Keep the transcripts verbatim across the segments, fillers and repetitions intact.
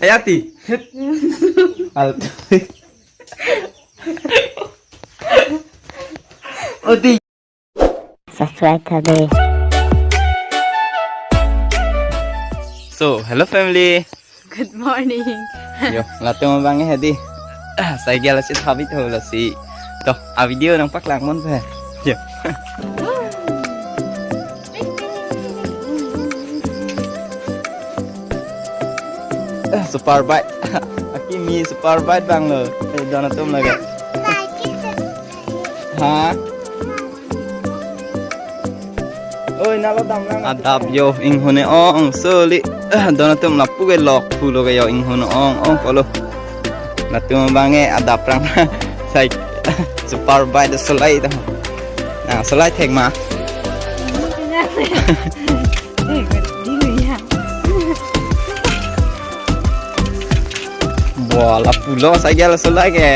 Ayati. Alto. Odi. Subscribe tha dei. So, hello family. Good morning. Yo, latum abang hedi. Ah, cycle si thabi tho lasi. To, a video nangpaklang mon pe. Yo. Eh, super bike. Akimi super bike abang lo. Eh, don atum lake. Ha? Oi, nalo damlang. Adap yo, inghun e-ong, soli. Eh, don atum lapu ke lok, pulo ke yo, inghun ong, ong, kolo. Latum abang e, adap rang. Sai, super bike do solai do. Na, solai thek ma. Wah, lapulo cycle solai ke.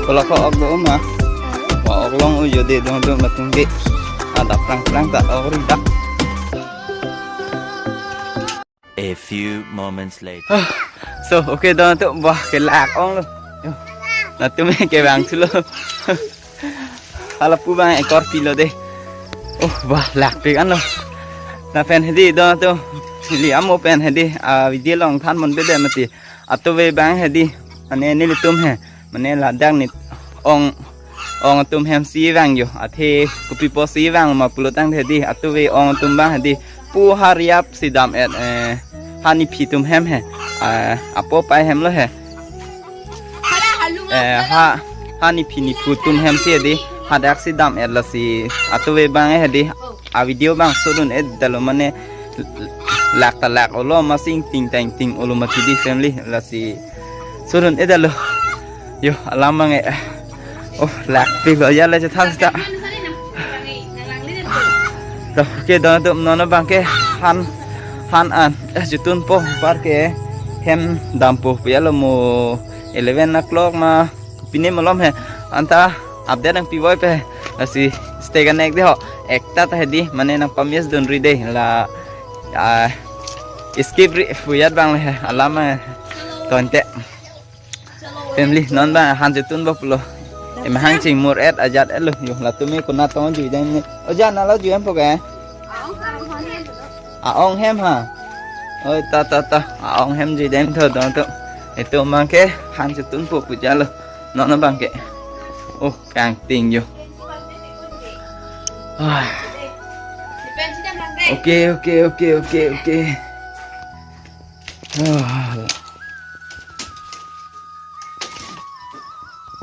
Kalau kok ok do ma. Wah, ok long ujo de dong dong latum ke. Adap prang prang ta ok ri dak. A few moments later. So, okay, don atum, wah, kelak ong lo. Yo. Latum ke bang thulo. Hala pu bang ekor pilo de. Oh, wah, lak pik an lo. Lapen hedi don atum. Neli amo pen hedi, ah, video long than mon bede mati. Atuve bang hedi. Mane nelitum he. Mane ladak ni ong, ong atum hem si vang yo. Athe kopi po si vang ma pulo tangte hedi. Atuve ong atum bang hedi. Pu hariap si dam et, eh, ha niphi atum hem he. Ah, apo pai hem lo he. Eh, ha, ha niphi niphu atum hem si hedi. Hadak si dam et lasi. Atuve bang hedi. A video bang sodun et dalo mane lak ta lak olo ma sing ting tang ting olo mati di family lasi sodun et dalo. Yo, alam bang e. Oh, lak pik lo ya le chethan ta. To, okay, don atum non abang ke han, han an, eh, jutun po par ke hem dampo pu ya lo mo eleven o'clock ma pine malom he. Anta update nangpi voi pe. Lasi stay connect de ho. Ekta ta hedi mane nangpamiss dun ri de la, ah, skip ri pu ya bang le he. Alam, eh, tonte. Family non bang han jutun bok lo. Em hang ching mur et ajat et lo yo latum e kuna tong ju jang ni. Oja nalo ju em po ke. A-ong hem ha. Oi, ta, ta, ta. A-ong hem ju dem tho don atum. Itum abang ke han jutun po pu ya lo. Non abang ke. Oh, kangting yo. Ah. Okay, okay, okay, okay, okay. Ah.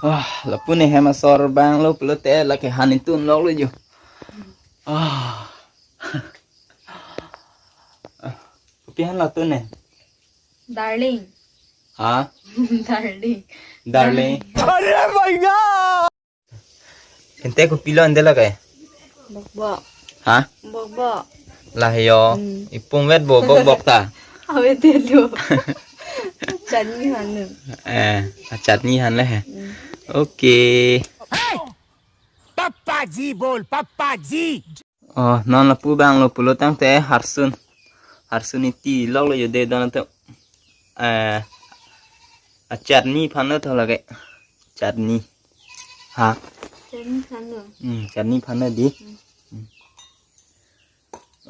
Ah, lapu ne hem asor bang lo pulote lake han jutun lok lo yo. Ah. Kopi han latum ne? Darling. Ha? Darling. Darling. Are bhaiya! Ente kopi lo ente lake? Bok bok. Ha? Bok bok. Lah yo. Hmm. Ipum vet bo bok bok ta. Ave te lo. Chutney hanu. Eh, a chutney han le he. Hmm. Okay. Papa ji bol, Papa ji. Oh, non lapu bang lo pulo tangte harsun. Harsun iti lok lo yo de don atum. Eh, a chutney phan lo tho lake. Chutney. Ha? Chutney phan lo. Hmm, chutney phan lo di. Hmm. Hmm.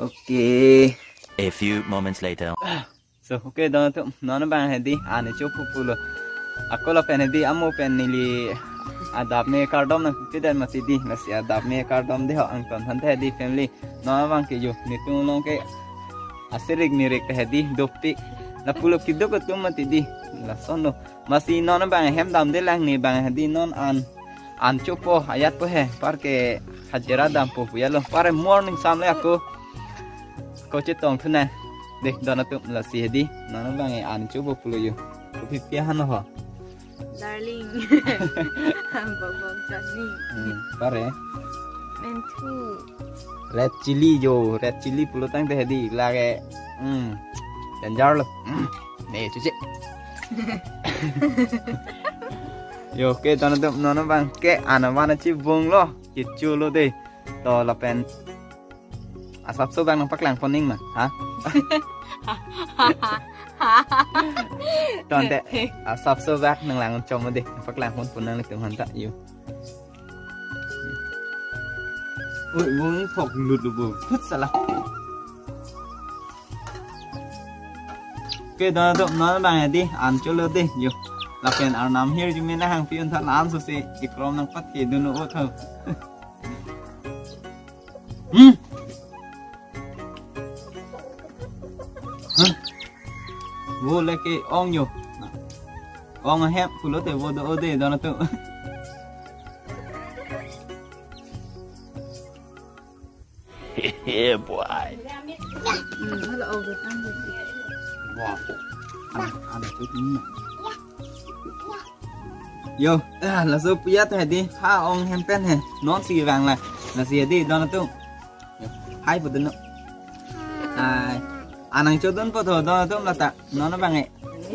Okay. A few moments later. So, okay, don atum, non bang hedi, ani chopo pulo. Ako lapen hedi, amo pen neli adap me kardom nangpidet mati di, lasi adap me kardom de ho angton than the di family. Non bang ke yo, netum along ke asirik nirik te hedi, dopik. Lapulo kiduk atum mati di, lason lo. Masi non bang hem damde lang ni bang hedi non an, an chopo ayat po he, par ke hajira dampo pu ya lo. Par morning sam le ako. Ko chetong thunang. De, don atum lasi hedi. Non bang e an chopo pulo yo. Kopi pi han ho? Darling. Bok bok chutney. Hmm, pare. Menthu. Red chili jo, red chili pulo tangte hedi lake. Hmm. Danger lo. Hmm. Ne chuche. Yo, ke dono dum nono bang ke ana mana chibung lo. Kichu lo de. To lapen asapso bang nangpaklang pon ning ma, ha? Tonte asapso bang nanglang chom de, nangpaklang pon pon nanglitum hanta yo. Oi, bung thok lut lu bu, thut sala. Ke dono dum nono bang hedi, an cholo de yo. Lapen arnam hirjume nangphi un tha, la-an so si ikrom nangpat ke dun o tha. Hmm. Hmm. Vo lake ong yo. Ong ahem pulote vo do o de dono dum. Yeah, boy. Hmm, hala ogo tang. Wah. An, an chut ni. Yo, ah, laso puyat hedi, ha ong hem pen he. Non si vang la. Lasi hedi, dono dum. Yo, hai po dun no. Hai. An nangchodun po tho, dono dum lata. Nono bang e.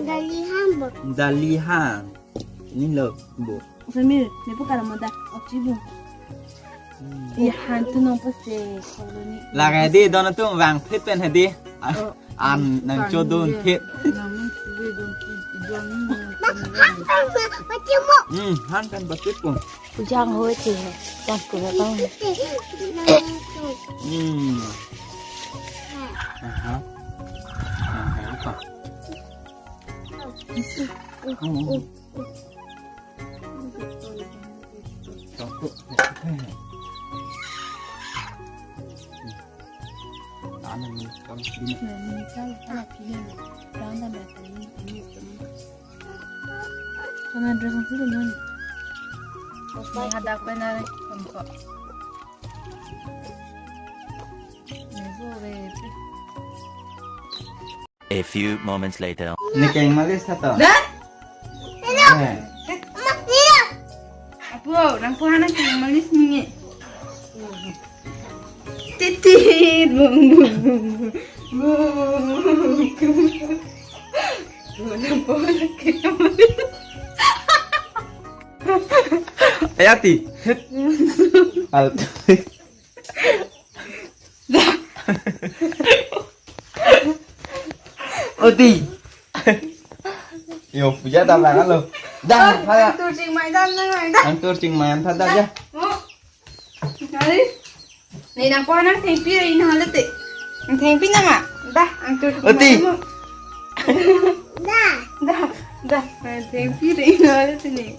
Dalihan bo. Dalihan. Ni lo bo. Samir, ne po kara moda. Ochi bo. Iya han tu nong pase koloni. Lake hedi, dono dum vang phit pen hedi. Oh. An nangchodun phit. Nang ni si ve don ki don ni. Hmm, han pen basit po. Ujang ho che he. Jang ku ba tong. Hmm. Aha. Aha, apa? Hmm. Satu. Tanam ini kalau sini. Kanan dress itu mana? Ini ada apa nari? Kongko. Ini boleh. A few moments later. Ni keng malis tha to. Dah? Eh. Apo, nang po hana keng malis ni. Titit, bung, bung, bung, bung. Bung, bung. Bung, nang po hana keng malis. Ayati. Al. Oti. Yo, puja ta bang lo. Dah, oh, haya. Ang tur ching mai dan, nang mai dan. Ang tur ching mai an tha dah, ya. Oh. Nari. Ni nang po nang thengpi ri na le te. Nang thengpi na ma. Dah, ang tur ching mai. Oti. Mo. Dah. Dah, dah. Nang thengpi ri na le te ni.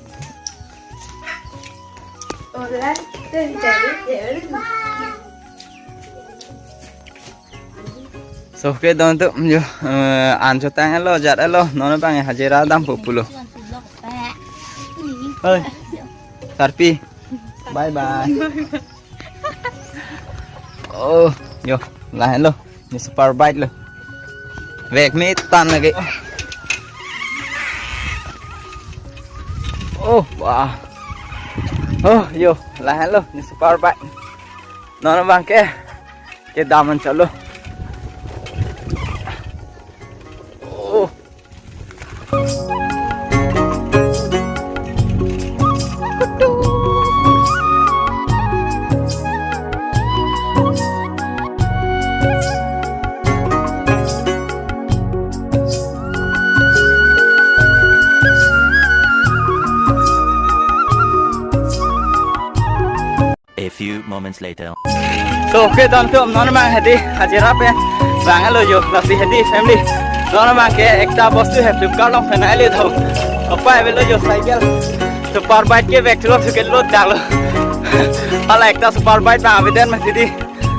Oh, dah. Te, te, te, te. So, ke dono dum yo, eh, an chotang lo, jat lo, nono bang hajira dampo pulo. Oi, Sarpi, bye bye. Oh, yo, lahenlo, ni super bike lo. Vek me tan lagi. Oh, wah. Oh, yo, lahenlo, ni super bike. Nono bang ke. Kedam an chalo. Oh. A few moments later. So, ke dono dum nono bang hedi hajira pen bang lo yo, lasi hedi family. Nono bang ke ekta bostu he Flipkart along pen nai le tho. Apa avelo yo cycle. Super bike ke vek lo, ke lo dak lo. Hala ekta super bike bang aveden ma hedi.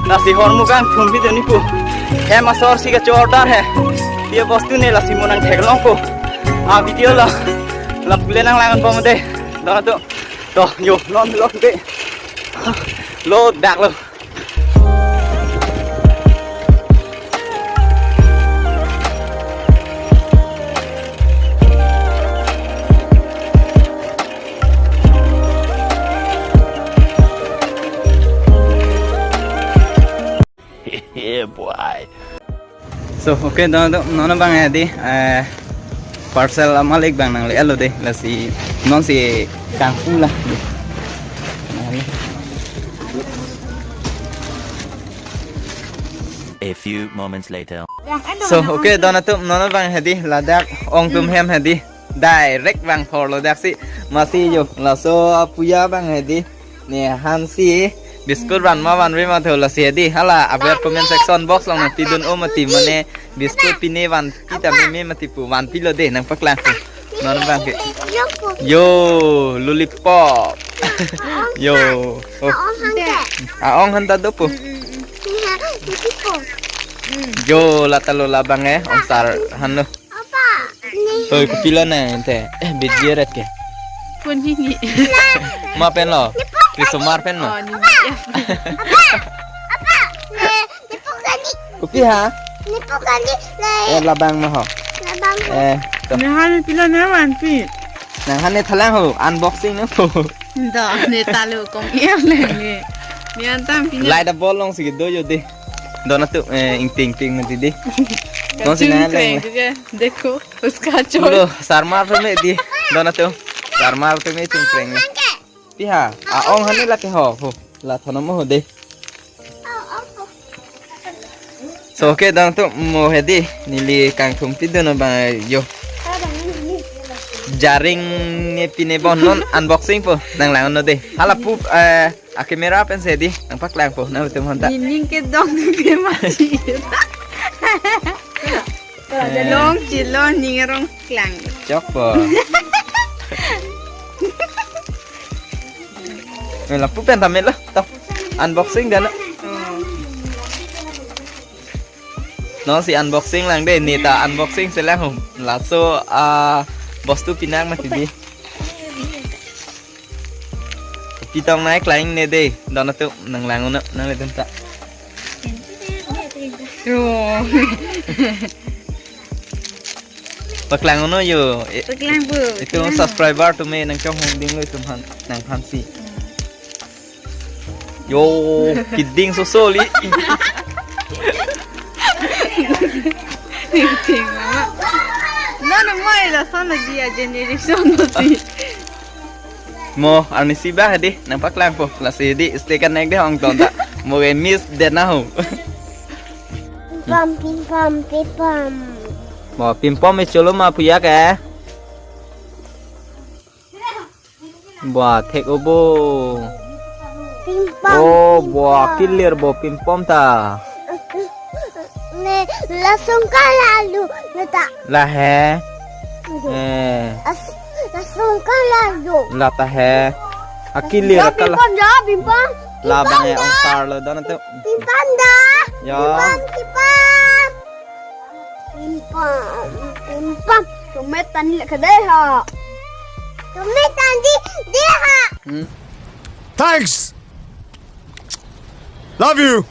Lasi hormu kangthum pi duni pu. Hem asor si kacho-order he. Ye bostu ne lasi mo nangtheklongpo. A video lo. Lapu le nanglang bomde. Dono dum. To, yo, non lo de. Lo dak lo. So, okay, don, don, non abang hedi, eh, parcel amalik abang nangle-etlo dei, lasi non si kangpula dei. A few moments later. So, okay, don atum, non abang hedi, ladak ong atum hem hedi, direct vangthorlo daksi, masi yo, laso apuya abang hedi, ne hansi biscuit van ma vanve ma tho, lasi hedi, hala aber comment section box along nangpidun-o mati, mane biscuit pine vanpi ta meme mati pu, vanpilo dei, nangpaklang pu. Non abang ke. Yo, lollipop. Yo. Oh. Aong han ta do pu. Yo, lata lo labang eh, ong sar han lo. Apa? Ni. Oi, kopilo na ente. Eh, bidye ret ke. Kunhini. Ma pen lo. Krisomar pen ma. Oh, ni. Apa? Apa? Ni, ni pukani. Kopi ha? Ni pukani. Eh, labang ma ho. Labang. Eh, to. Nanghan pilo na vanpi. Nanghan ne thalang ho, unboxing na ho. Do, ne talo kong er leng ne. Ni antam pina. Lai da bol long si do yo dei. Don atum, eh, ingting ting mati dei. Don si na leng. Dekho, uska choi. Lo, sarmar atum me dei. Don atum. Sarmar atum me chungkreng. Pi ha? Aong han ne lake ho, ho. La thonom ho dei. So, okay, don atum mo hedi, neli kangthum pidun abang yo. Jaring ne pine bon, non unboxing po, nanglang non dei. Hala pu, eh, a camera pen si hedi, nangpaklang po, nangtum hanta. Nining kedong tu ke mati. Eh. Long chilo ning arong klang. Chok po. Eh, lapu pen ta melo, to. Unboxing dan. Oh. Non si unboxing lang dei, ne ta unboxing si lang ho. Laso, ah, bostu pinang mati dei. Pitong nai klang ne dei, don atum nanglang non, nangle dun ta. Oh. Paklang non yo. Eh, paklang pu. Itum subscriber atum me nangchonghong dinglo itum han, nangphan si. Yo, kidding so soli. Ting ting ma. No, no, mo ila sana dia generation no si. Mo, arnisi abang hedi, nangpaklang po. Lasi hedi, stay connect dei ong ton ta. Mo ke miss dei na ho. Pam, pim, pam, pim, pam. Mo, pimpom me cholo ma puya ke. Bua, thek-o bo. Pimpam, oh, bua, pimpam. Kilir bo pimpom ta. Ne, lason kalalu, ne ta. Lahe. Eh. As-, lason kalalu. La ta he. Akilir kala. Pimpam ja, pimpam. Labang ya, pimpam ja. Ong sar lo don atum. Pimpam da. Ya. Pimpam, pimpam. Pimpam, pimpam. Tomato ni lek kedai ha. Tomato di, di ha. Hmm. Thanks. Love you.